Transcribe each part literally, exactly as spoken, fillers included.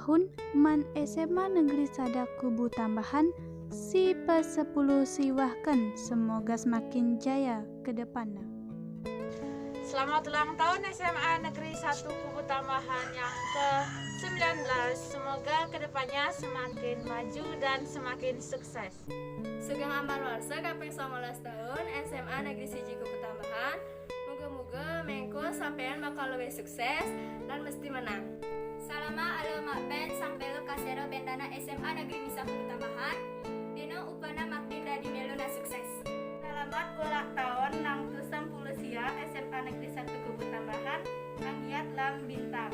Pun man S M A Negeri Sada Kubu Tambahan, si pesepuluh siwahkan, semoga semakin jaya ke depannya. Selamat ulang tahun S M A Negeri Satu Kubu Tambahan yang ke sembilan belas. Semoga kedepannya semakin maju dan semakin sukses. Sugeng ambar warsa kaping songolas tahun S M A Negeri Siji Kubu Tambahan. Muga-muga mengko sampean bakal lebih sukses dan mesti menang. Salama alama ben sampelo kasero bendana S M A Negeri Misa Kubu Tambahan. Dina upana makdin dadi meluna sukses. Salamat ulang tahun nang tusem puluh sia S M A Negeri Satu Kubu Tambahan, anggiat lam bintang.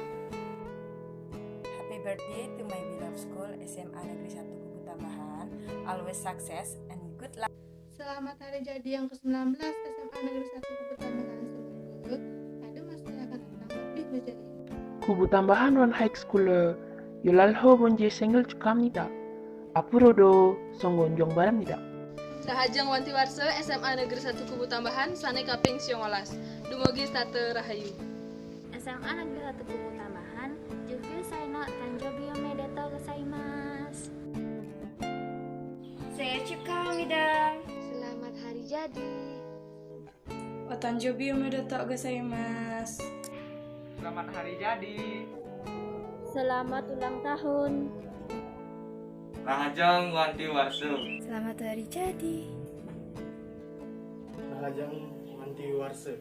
Happy birthday to my beloved school S M A Negeri Satu Kubu Tambahan. Always success and good luck. Selamat hari jadi yang ke sembilan belas S M A Negeri Satu Kubu Tambahan. Semoga ada masyarakat yang lebih berjaya. Kubu Tambahan wan High School, yolalho bonje senggel cukam nida. Apurodo songgonjong baram nida. Rahajeng wanti warsa S M A Negeri Satu Kubu Tambahan sane kaping siongolas. Dumugi setata rahayu. S M A Negeri Satu Kubu Tambahan, Jufil Saino, tanjobi omedetou gozaimasu. Saya cukam nida. Selamat hari jadi. Otanjobi omedetou gozaimasu. Selamat hari jadi. Selamat ulang tahun. Rahajeng wanti warsa. Selamat hari jadi. Rahajeng wanti warsa.